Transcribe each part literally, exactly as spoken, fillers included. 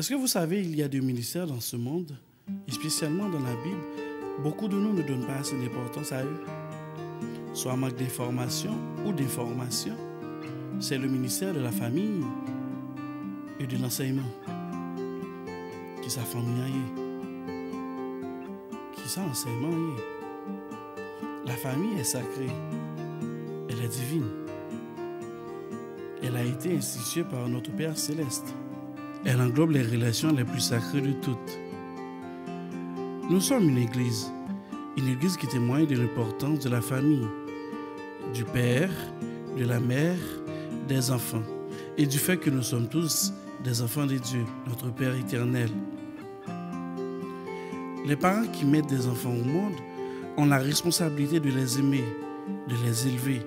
Est-ce que vous savez, il y a des ministères dans ce monde, et spécialement dans la Bible, beaucoup de nous ne donnent pas assez d'importance à eux. Soit manque d'information ou d'information, c'est le ministère de la famille et de l'enseignement. Kisa fanmi an ye? Kisa ansèyman an ye? La famille est sacrée. Elle est divine. Elle a été instituée par notre Père céleste. Elle englobe les relations les plus sacrées de toutes. Nous sommes une église. Une église qui témoigne de l'importance de la famille, du père, de la mère, des enfants, et du fait que nous sommes tous des enfants de Dieu, notre Père éternel. Les parents qui mettent des enfants au monde ont la responsabilité de les aimer, de les élever,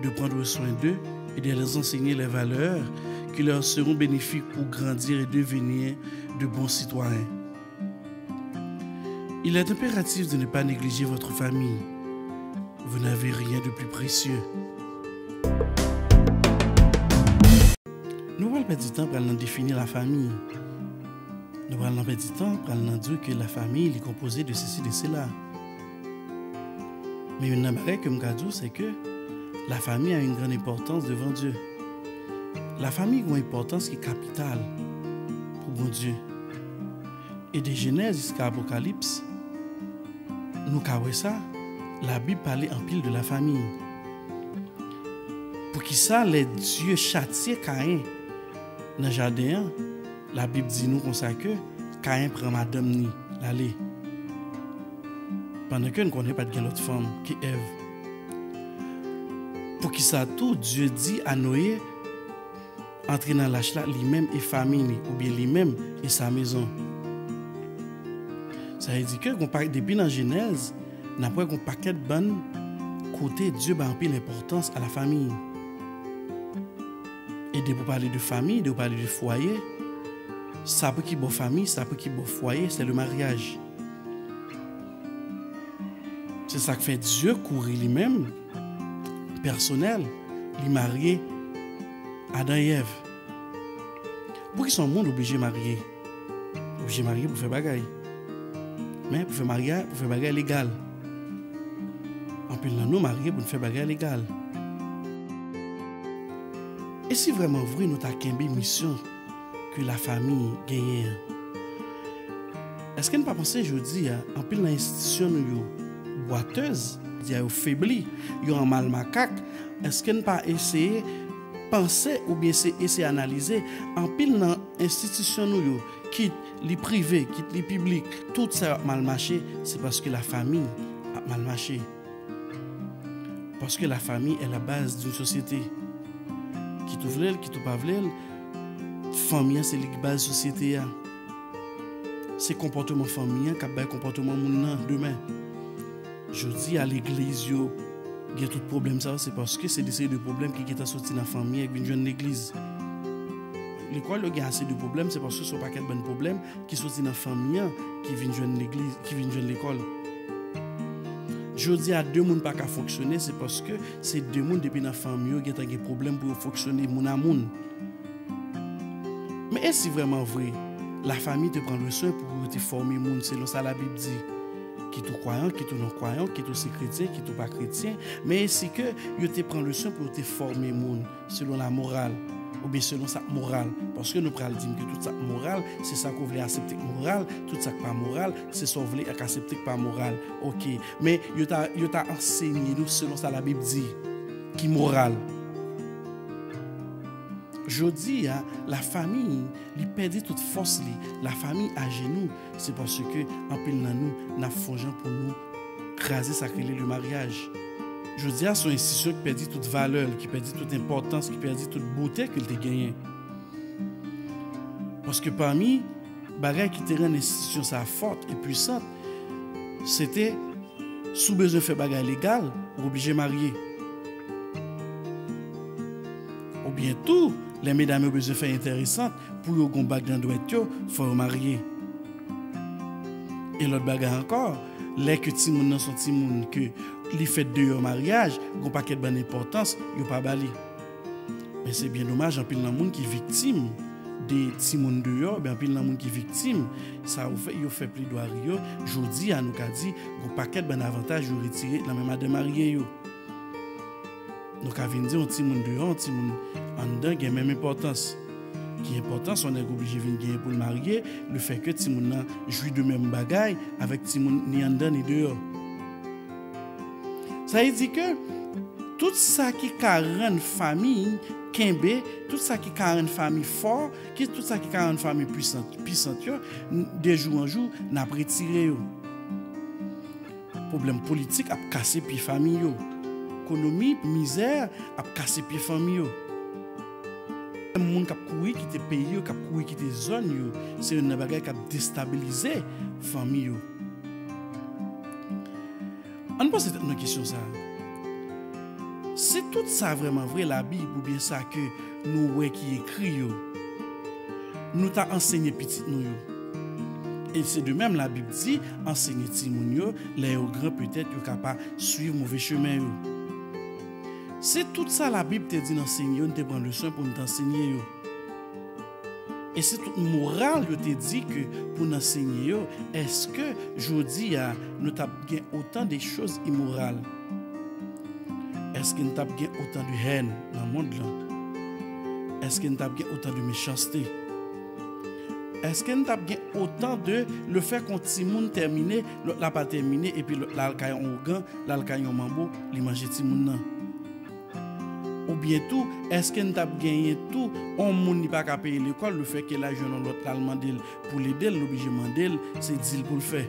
de prendre soin d'eux et de les enseigner les valeurs qui leur seront bénéfiques pour grandir et devenir de bons citoyens. Il est impératif de ne pas négliger votre famille. Vous n'avez rien de plus précieux. Nou pral pèdi tan pral nan defini lafanmi. Nou pral nan pèdi tan pral nan di w ke lafanmi li konpoze de sesi, de sela. Men youn nan bagay ke m ka di w, se ke lafanmi a yon grann enpòtans devan Dye. Lafanmi gen yon enpòtans ki kapital pou Bondye. E de Jenèz jiska Apokalips, nou ka wè sa, Labib pale anpil de lafanmi. Poukisa lè Dye chatye Kayen nan jaden an, Labib di nou konsa ke Kayen pran madanm ni, l ale? Pandan ke n konnen pa t gen lòt fanm ke Èv. Poukisa tou Dye di a Noye antre nan lach la, li menm e fanmi li, oubyen li menm e sa mezon? Sa vle di ke gon pa, depi nan Jenèz, n ap wè gon pakèt bann kote Dye bay anpil enpòtans a lafanmi. E depi w pale de fanmi, depi w pale de fwaye, sa pou ki bò fanmi, sa pou ki bò fwaye, se le maryaj. Se sa k fè Dye kouri li menm, pèsonèl, li marye Adan e Èv. Poukisa yon moun oblije marye? Oblije marye pou fè bagay. Men pou fè maryaj, pou fè bagay legal. Anpil nan nou marye pou n fè bagay legal. E si vrèman vre nou ta kenbe misyon ke lafanmi genyen an? Èske n pa panse jodi a, anpil nan enstitisyon nou yo bwatèz, di a yo febli, yo an mal makak? Èske n pa eseye panse oubyen se eseye analize anpil nan enstitisyon nou yo, kit li prive, kit li piblik, tout sa yo ap mal mache, se paske lafanmi ap mal mache. Paske lafanmi est la base d'une société. Kit ou vle l, kit ou pa vle l, fanmi an se li k baz sosyete a. Se konpòteman fanmi an k ap bay konpòteman moun nan demen. Jodi a, legliz yo gen tout pwoblèm sa yo, se paske se de seri de pwoblèm ki gentan soti nan fanmi an k vin jwenn legliz. Lekòl yo gen ase de pwoblèm, se paske se yon pakèt bann pwoblèm ki soti nan fanmi an ki vin jwenn legliz, ki vin jwenn lekòl. Jodi a, de moun pa ka fonksyone, se paske se de moun depi nan fanmi yo gentan gen pwoblèm pou yo fonksyone moun a moun. Men e si vrèman vre, lafanmi te pran lè swen pou yo te fòme moun selon sa Labib di? Kit ou kwayan, kit ou non kwayan, kit ou se kretyen, kit ou pa kretyen, men e si ke yo te pran lè swen pou yo te fòme moun selon la moral, oubyen selon sa k moral? Paske nou pral di m ke tout sa k moral, se sa ke w vle aksepte k moral, tout sa k pa moral, se sa w vle ak aksepte k pa moral. Oke, men yo ta, yo ta ansenye nou selon sa Labib di ki moral. Jodi a, lafanmi, li pèdi tout fòs li, lafanmi ajenou, se paske anpil nan nou, n ap fè yon jan pou nou kraze sa k rele le maryaj. Jodi a, se yon enstitisyon ki pèdi tout valè l, ki pèdi tout enpòtans, ki pèdi tout bote ke l te genyen. Paske pami bagay ki te rann enstitisyon sa a fòt e pwisant, se te, si w bezwen fè bagay legal, ou oblije marye. Oubyen tou, lè medam yo bezwen fè enteresan, pou yo gen bag nan dwèt yo, fò yo marye. E lòt bagay ankò, lè ke timoun nan se yon timoun ke li fèt deyò maryaj, gen yon pakèt bann enpòtans yo pa ba li. Men se byen domaj, anpil nan moun ki viktim de timoun deyò, ben anpil nan moun ki viktim, sa yo fè, yo fè pledwari yo, jodi a nou ka di, gon pakèt bann avantaj yo retire nan men madan marye yo. Nou ka vin di yon timoun deyò, yon timoun anndan gen menm enpòtans. Ki enpòtans yon nèg oblije vin genyen pou l marye, lefètke timoun nan jwi de menm bagay avèk timoun ni anndan ni deyò. Sa vle di ke tout sa ki ka rann fanmi kenbe, tout sa ki ka rann fanmi fò, ki, tout sa ki ka rann fanmi pwisan, pisant yo, n-, de jou an jou, n ap retire yo. Pwoblèm politik ap kase pye fanmi yo. Ekonomi, mizè ap kase pye fanmi yo. Moun k ap kouri kite peyi yo, k ap kouri kite zòn yo, se youn nan bagay k ap destabilize fanmi yo. Ann poze tèt nou kesyon sa a. Si tout sa vrèman vre, Labib oubyen sa ke nou wè ki ekri yo, nou ta ansenye pitit nou yo. E se de menm Labib di, ansenye timoun yo, lè yo gran petèt yo ka pa swiv move chemen yo. Si tout sa Labib te di n ansenye yo, n te pran leson pou n t ansenye yo. E si tout moral yo te di ke pou n ansenye yo, èske jodi a nou t ap gen otan de choz imoral? Èske n t ap gen otan de hèn nan mond lan? Èske n t ap gen otan de mechanste? Èske n t ap gen otan de lefètke yon timoun tèmine, lòt la pa tèmine, epi lòt la al kay yon ougan, l al kay yon manbo, li manje timoun nan? Oubyen tou, èske n t ap genyen tou yon moun li pa ka peye lekòl, lefètke l al jwenn yon lòt la, l mande l pou l ede l, l oblije mande l, se di l pou l fè?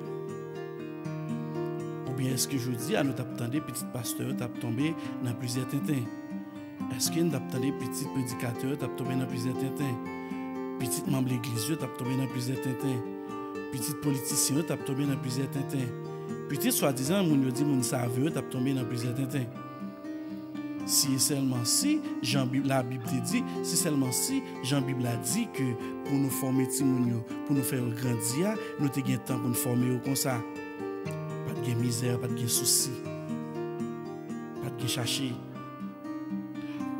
Oubyen èske jodi a nou t ap tande pitit pastè yo t ap tonbe nan plizyè tenten? Èske n t ap tande pitit predikatè yo t ap tonbe nan plizyè tenten? Pitit manm legliz yo t ap tonbe nan plizyè tenten? Pitit politisyen yo t ap tonbe nan plizyè tenten? Pitit swadizan moun yo di moun save yo t ap tonbe nan plizyè tenten? Si e sèlman si, jan Bib, Labib te di, si sèlman si, jan Bib la di ke pou nou fòme timoun yo, pou nou fè yo grandi a, nou te gen tan pou n fòme yo konsa. Pa t gen mizè, pa t gen sousi. Pa t gen chache.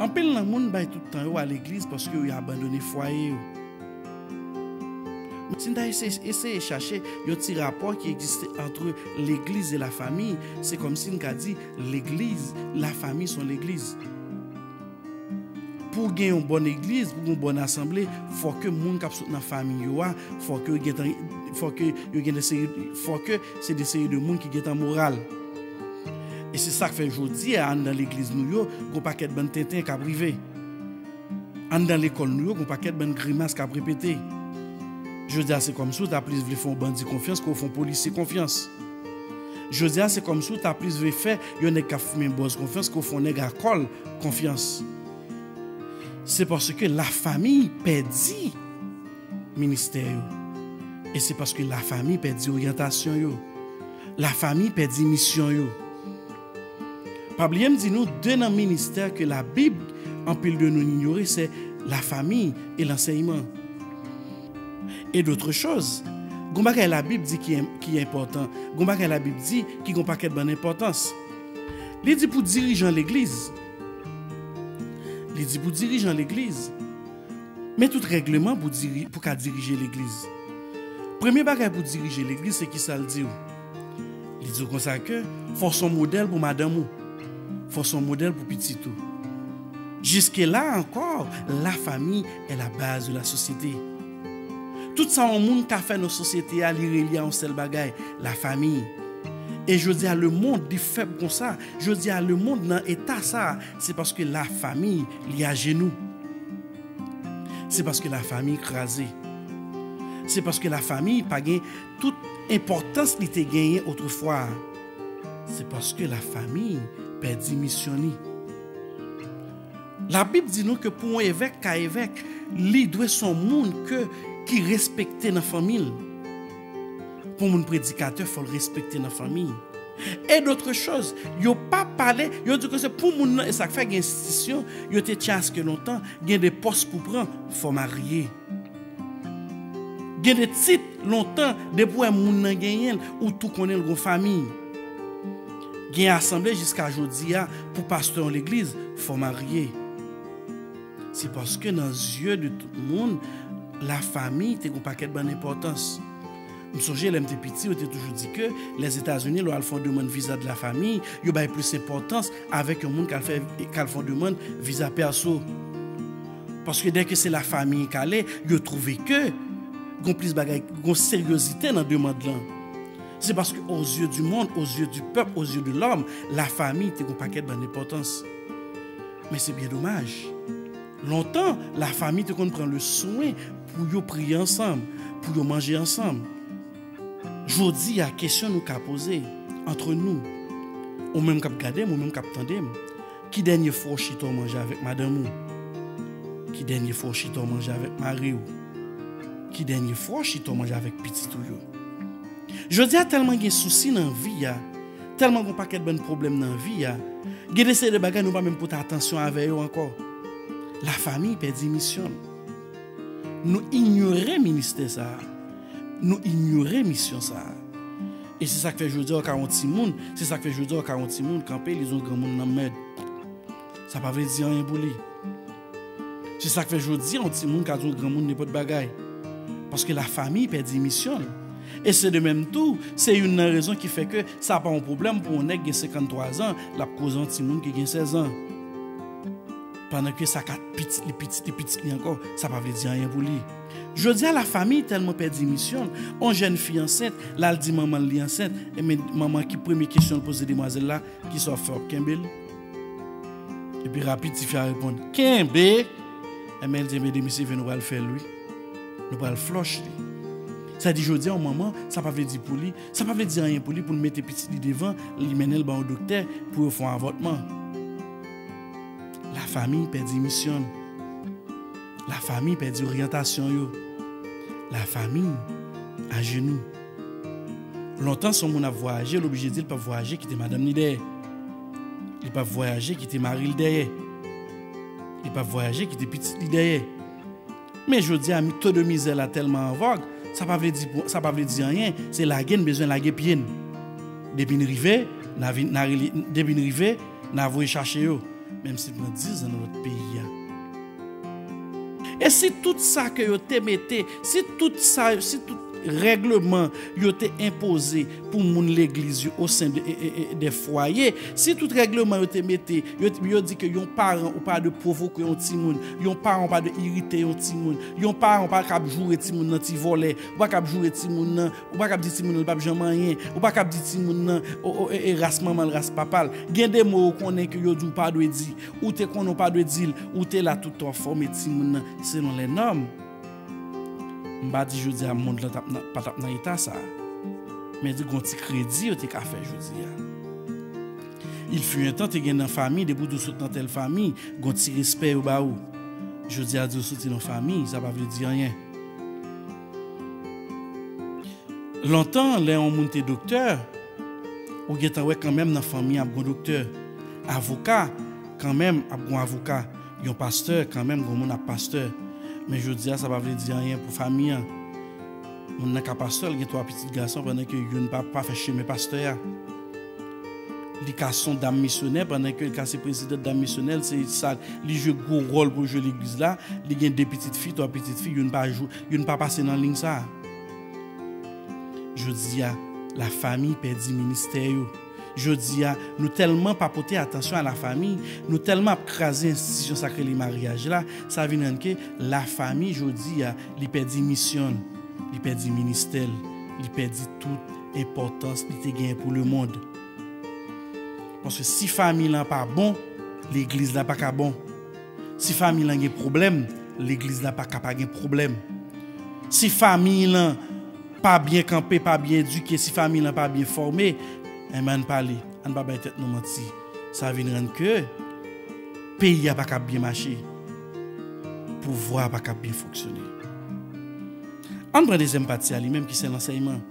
Anpil nan moun bay tout tan yo a legliz paske yo abandone fwaye yo. Si n ta eseye, eseye chache yon ti rapò ki egziste antre legliz e lafanmi, se kòmsi n ka di legliz, lafanmi se yon legliz. Pou w gen yon bòn legliz, pou w gen yon bòn asanble, fòk ke moun k ap sot nan fanmi yo a, fòk yo gen tan, fòk yo gen de seri, fòk se de seri de moun ki gen tan moral. E se sa k fè jodi a, anndan legliz nou yo, gon pakèt bann tenten k ap rive. Anndan lekòl nou yo, gon pakèt bann grimas k ap repete. Jodi a, se kòmsi w ta plis vle fè yon bandi konfyans ke w fè yon polisye konfyans. Jodi a, se kòmsi w ta plis vle fè yon nèg k ap fimen bòz konfyans ke w fè yon nèg a kòl konfyans. Se paske lafanmi pèdi ministè yo. E se paske lafanmi pèdi oryantasyon yo. Lafanmi pèdi misyon yo. Pa bliye m di nou, de nan ministè ke Labib, anpil de nou inyore, se lafanmi e lansèyman. E dòt choz, gon bagay Labib di ki, ki enpòtan, gon bagay Labib di ki gon pakèt bann enpòtans. Li di pou dirijan legliz, li di pou dirijan legliz, men tout règleman pou diri-, pou ka dirije legliz. Premye bagay pou dirije legliz, se kisa l di w? Li di w konsa ke fò w se yon modèl pou madanm ou, fò w se yon modèl pou pitit ou. Jiske la ankò, la famille est la base de la société. Tout sa yon moun ka fè nan sosyete a, li relye a yon sèl bagay, lafanmi. E jodi a, lemonn, li fèb konsa. Jodi a, lemonn nan eta sa, se paske lafanmi, li ajenou. Se paske lafanmi kraze. Se paske lafanmi pa gen tout enpòtans li te genyen otrefwa. Se paske lafanmi pèdi misyon li. Labib di nou ke pou yon evèk ka evèk, li dwe se yon moun ke, ki respekte nan fanmi l. Pou moun predikatè, fò l respekte nan fanmi. E dòt choz, yo pa pale, yo di ke se pou moun nan, e sa k fè gen enstitisyon, yo te tchaske lontan, gen de pòs pou pran, fò marye. Gen de tit, lontan, depi w wè moun nan genyen l, ou tou konnen l gon fanmi. Gen asanble jiska jodi a, pou pastè yon legliz, fò marye. Se paske nan zye de tout moun, Lafanmi te gen yon pakèt bann enpòtans. M sonje lè m te piti, yo te toujou di ke Lèzetazini, lè w al fè yon demann viza de lafanmi, yo bay plis enpòtans avèk yon moun k al fè, k al fè yon demann viza pèso. Paske dèke se lafanmi k ale, yo twouve ke gon plis bagay, gon seryozite nan demann lan. Se paske aux yeux du monde, aux yeux du peuple, aux yeux de l'homme, lafanmi te gon pakèt bann enpòtans. Men se byen domaj. Lontan, lafanmi te konn pran le swen pou yo priye ansanm, pou yo manje ansanm. Jodi a, kesyon nou ka poze, entre nous, ou menm k ap gade m, ou menm k ap tande m, ki dènye fwa w chita w manje avèk madanm ou? Ki dènye fwa w chita w manje avèk mari w? Ki dènye fwa w chita w manje avèk pitit ou yo? Jodi a, tèlman gen sousi nan vi a, tèlman gen yon pakèt bann pwoblèm nan vi a, gen de seri de bagay nou pa menm pote atansyon avè yo ankò. Lafanmi pèdi misyon l. Nou inyore ministè sa a. Nou inyore misyon sa a. E se sa k fè jodi a w ka wè yon timoun, se sa k fè jodi a w ka wè yon timoun kanpe, li di yon granmoun nan mèd. Sa pa vle di anyen pou li. Se sa k fè jodi a yon timoun ka di yon granmoun nenpòt bagay. Paske lafanmi pèdi misyon l. E se de menm tou, se youn nan rezon ki fè ke sa pa yon pwoblèm pou yon nèg gen senkanntwa zan, l ap koze yon timoun ki gen sèz an. Pandan ke sa ka pitit li, pitit li, pitit li ankò, sa pa vle di anyen pou li. Jodi a, lafanmi tèlman pèdi misyon l, yon jèn fi ansent, l al di manman l li ansent, e men manman ki premye kesyon l poze demwazèl la, ki sa w ap fè, w ap kenbe l? Epi rapid, tifi a reponn, kenbe! Enben, l di, enben, de misye vin, nou pral fè l, wi. Nou pral flòch li. Sa di, jodi a, yon manman, sa pa vle di pou li, sa pa vle di anyen pou li, pou l mete pitit li devan, li mennen l ba yon doktè pou yo fè yon avòtman. Lafanmi pèdi misyon l. Lafanmi pèdi oryantasyon yo. Lafanmi ajenou. Lontan, si yon moun ap vwayaje, l oblije di l p ap vwayaje kite madanm li dèyè. Li p ap vwayaje kite mari l dèyè. Li p ap vwayaje kite pitit li dèyè. Men jodi a, mi-, to de mizè la tèlman an vòg, sa pa vle di pou, sa pa vle di anyen. Se lage n bezwen lage pye n. Depi n rive, n a vin, n a rele, depi n rive, n a voye chache yo. Menm si l pran dis zan nan lòt peyi a. E si tout sa ke yo te mete, si tout sa, si tout règleman yo te enpoze pou moun legliz yo o sen de, e, e, e, de fwaye, si tout règleman yo te mete, yo, yo di ke yon paran ou pa dwe pwovoke yon timoun, yon paran ou pa dwe irite yon timoun, yon paran ou pa kab joure timoun nan ti vòlè, ou pa kab joure timoun nan, ou pa kab di timoun nan li p ap janm anyen, ou pa kab di timoun nan, o, o, e, e, ras manman l, ras papa l. Gen de mo ou konnen ke yo di w pa dwe di, ou te konnen w pa dwe di l, ou te la tout tan w ap fòme timoun nan selon lè nòm. M pa di jodi a mond lan t ap nan, pa t ap nan eta sa a. Men di gon ti kredi yo te ka fè jodi a. Il fut un temps, te gen nan fanmi, depi w di w sot nan tèl fanmi, gon ti respè yo ba ou. Jodi a di w soti nan fanmi, sa pa vle di anyen. Lontan, lè yon moun te doktè, ou gentan wè kanmenm nan fanmi ap gon doktè. Avoka, kanmenm ap gon avoka. Yon pastè, kanmenm gon moun ap pastè. Men jodi a, sa pa vle di anyen pou fanmi an. Moun nan ka pastè, l gen twa pitit gason, pandan ke youn pa, pa fè chemen pastè a. Li ka se yon dam misyonè, pandan ke li ka se prezidan dam misyonè, se sa, li jwe gwo wòl pou l jwe legliz la. Li gen de pitit fi, twa pitit fi, youn pa jou, youn pa pase nan liy sa a. Jodi a, lafanmi pèdi ministè yo. Jodi a, nou tèlman pa pote atansyon a lafanmi, nou tèlman ap kraze enstitisyon sa k rele maryaj la, sa vin rann ke lafanmi jodi a, li pèdi misyon l, li pèdi ministè l, li pèdi tout enpòtans li te genyen pou lemonn. Paske si fanmi lan pa bon, legliz la pa ka bon. Si fanmi lan gen pwoblèm, legliz la pa ka pa gen pwoblèm. Si fanmi lan pa byen kanpe, pa byen edike, si fanmi lan pa byen fòme, enben ann pale, ann pa bay tèt nou manti. Sa vin rann ke peyi a pa ka byen mache. Pouvwa a pa ka byen fonksyone. Ann pran dezyèm pati a li menm ki se lansèyman.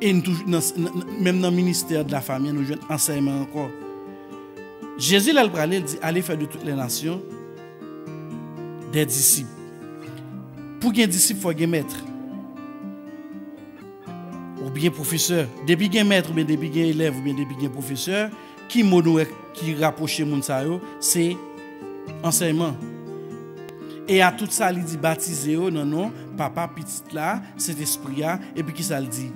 E n toujou nan, nan, nan, menm nan ministè de la fanmi an, nou jwenn ansèyman ankò. Jezi, lè l prale, l di, allez faire de toutes les nations des disciples. Pou gen disip, fò gen mèt. Oubyen pwofesè. Depi gen mèt, oubyen depi gen elèv, oubyen depi gen pwofesè, ki mo nou wè ki rapwoche moun sa yo? Se ansèyman. E a tout sa, li di, batize yo nan non Papa, Pitit la, Sentespri a, epi kisa l di?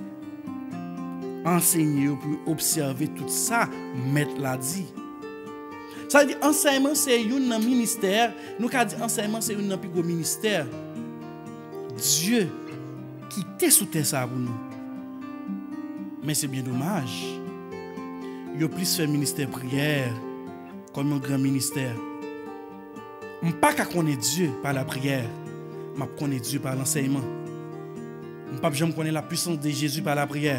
Ansenye yo pou yo obsève tout sa Mèt la di. Sa vle di, ansèyman se youn nan ministè, nou ka di ansèyman se youn nan pi gwo ministè Dye kite sou tè sa a pou nou. Men se byen domaj, yo plis fè ministè priyè kòm yon gran ministè. M pa ka konnen Dye pa lapriyè. M ap konnen Dye pa lansèyman. M p ap janm konnen la puissance de Jésus pa lapriyè.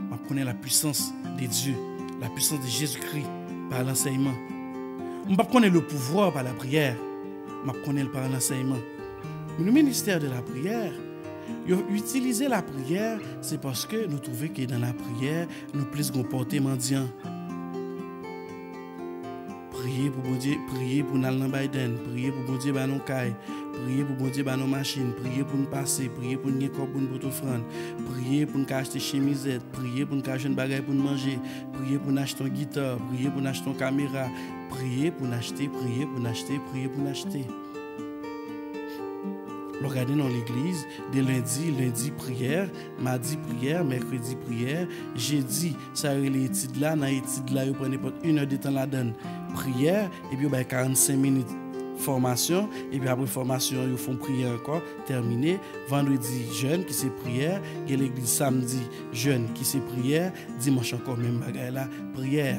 M ap konnen la puissance de Dieu, la puissance de Jésus-Christ pa lansèyman. M p ap konnen le pouvoir pa lapriyè. M ap konnen l pa lansèyman. Men le ministère de la prière, yo itilize lapriyè, se paske nou twouve ke nan lapriyè, nou plis gon pòte mandyan. Priye pou Bondye, priye pou n al nan Biden, priye pou Bondye ba nou kay, priye pou Bondye ba nou machin, priye pou n pase, priye pou n gen kòb pou n pot ofrann, priye pou n ka achte chemizèt, priye pou n ka jwenn bagay pou n manje, priye pou n achte yon gita, priye pou n achte yon kamera, priye pou n achte, priye pou n achte, priye pou n achte. Lè w gade nan legliz, de lendi, lendi priyè, madi priyè, mèkredi priyè, jedi, sa yo rele etid la, nan etid la, yo pran nenpòt inèdetan ladan l. Priyè, epi yo bay karannsenk minit fòmasyon, epi apre fòmasyon an, yo fè yon priyè ankò, tèmine. Vandredi, jèn, ki se priyè, gen legliz samdi, jèn, ki se priyè, dimanch ankò, menm bagay la, priyè.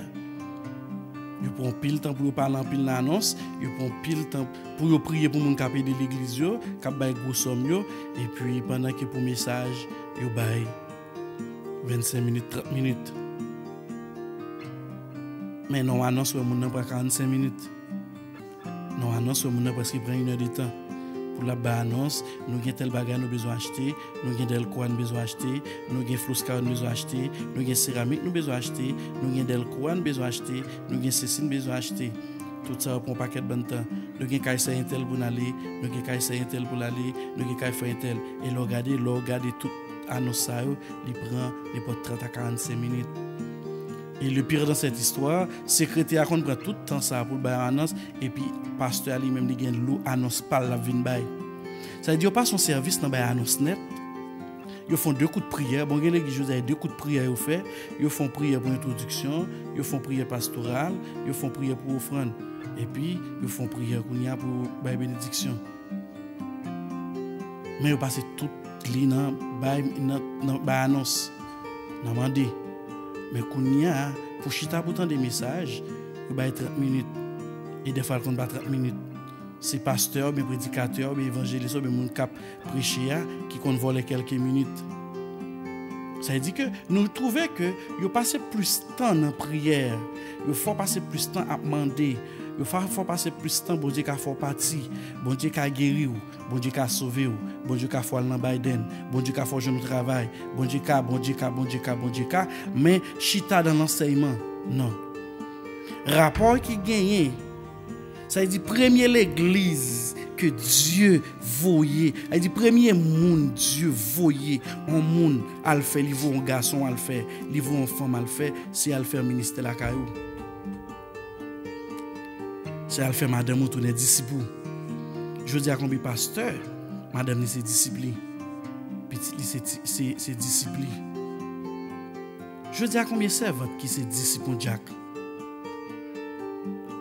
Yo pran anpil tan pou yo pale anpil nan anons, yo pran anpil tan pou yo priye pou moun k ap ede legliz yo, k ap bay gwo sòm yo, epi pandan ke pou mesaj, yo bay vennsenk minit, trant minit. Men nan yon anons, wè moun nan pran karannsenk minit. Nan yon anons, wè moun nan prèske pran inèdetan. Pou l ap bay anons, nou gen tèl bagay nou bezwen achte, nou gen dèlko a n bezwen achte, nou gen flous kayo n bezwen achte, nou gen seramik nou bezwen achte, nou gen dèlko a n bezwen achte, nou gen sesi n bezwen achte. Tout sa yo pran yon pakèt bann tan. Nou gen kay sè entèl pou n ale, nou gen kay sè entèl pou l ale, nou gen kay frè entèl. E lè w gade, lè w gade tout anons sa yo, li pran nenpòt trant a karannsenk minit. E le pire dans cette histoire, sekretè a konn pran tout tan sa a pou l bay yon anons, epi pastè a li menm li gen lo anons pa l l ap vin bay. Sa vle di yo pa se yon sèvis nan bay anons nèt. Yo fè yon de kout priyè. Bon, gen legliz jodi a, de kout priyè yo fè. Yo fè yon priyè pou entwodiksyon, yo fè yon priyè pastoral, yo fè yon priyè pou ofrann. Epi, yo fè yon priyè kounye a pou bay benediksyon. Men yo pase tout li nan bay, nan, nan bay anons, nan mande. Men kounye a, pou chita pou tande mesaj, yo bay trant minit. E dèfwa l konn pa trant minit. Se pastè oubyen predikatè oubyen evanjelis oubyen moun k ap preche a ki konn vòlè kèlke minit. Sa vle di ke nou twouve ke yo pase plis tan nan priyè. Yo fè w pase plis tan ap mande. Yo fa-, fè w pase plis tan Bondye ka fè w pati. Bondye ka geri w. Bondye ka sove w. Bondye ka fè w al nan Biden. Bondye ka fè w jwenn yon travay. Bondye ka, Bondye ka, Bondye ka, Bondye ka. Men chita nan lansèyman, non. Rapò ki genyen, sa vle di premye legliz ke Dye voye, sa vle di premye moun Dye voye, yon moun al fè, li voye yon gason al fè, li voye yon fanm al fè, se al fè ministè lakay ou. Se al fè madanm ou tounen disip ou. Jodi a, konbyen pastè, madanm li se disip li. Pitit li se ti-, se, se disip li. Jodi a, konbyen sèvant ki se disip yon dyak?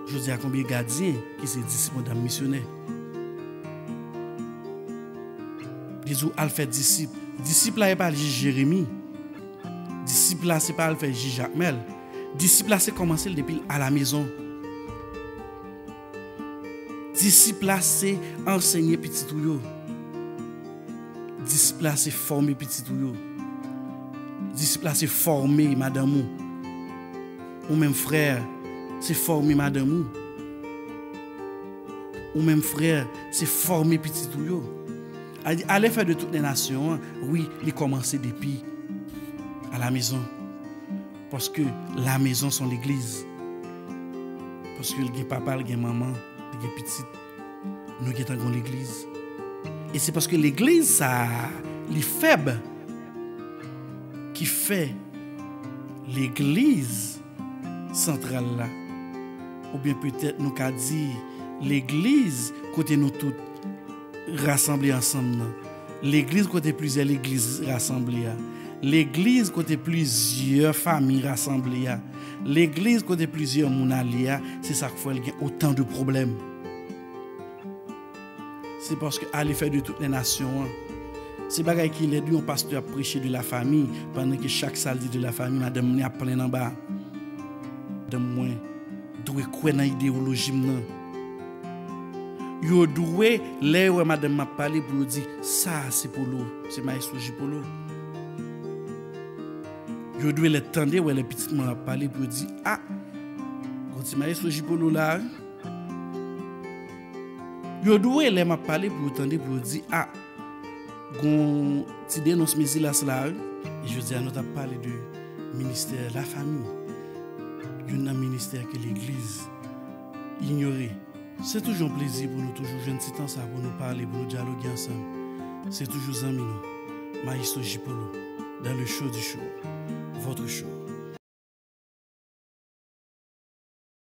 Jodi a, konbyen gadyen ki se disip yon dam misyonè? Li di w al fè disip. Disip la, e pa al jij Jeremi. Disip la, se pa al fè jij Jakmèl. Disip la, se kòmanse l depi l alamezon. Disip la, se ansenye pitit ou yo. Disip la, se fòme pitit ou yo. Disip la, se fòme madanm ou. Ou menm frè, se fòme madanm ou. Ou menm frè, se fòme pitit ou yo. A di, ale fè de tout le nasyon an, wi, li kòmanse depi alamezon. Paske lamezon se yon legliz. Paske l gen papa, l gen manman, li gen pitit. Nou gentan gen yon legliz. E se paske legliz sa a, li fèb, ki fè legliz santral la, oubyen petèt nou ka di legliz kote nou tout rasanble ansanm nan. Legliz kote plizyè legliz rasanble a. Legliz kote plizyè fanmi rasanble a. Legliz kote plizyè moun ale a, se sa k fè l gen otan de pwoblèm. Se paske ale fè de tout lè nasyon an. Se bagay ki lèd wi yon pastè ap preche de la fami, pandan ke chak sa l di de la fami, madanm li ap plenn anba. Madanm mwen dwe kwè nan ideyoloji m nan. Yo dwe, lè yo wè madanm m ap pale, pou yo di, sa a se Polo, se Maestro J Polo. Yo dwe lè tande, wè lè pitit mwen ap pale, pou yo di, a, gon ti Maestro J Polo la wi. Yo dwe, lè m ap pale, pou yo tande, pou yo di, a, gon ti denons Mezilas la wi. E jodi a nou t ap pale de ministè lafami, youn nan ministè ke legliz inyore. Se toujou yon plezi pou nou toujou jwenn ti tan sa pou nou pale, pou nou dyaloge ansanm. Se toujou zanmi nou, Maestro J Polo, dans le show du show, votre show.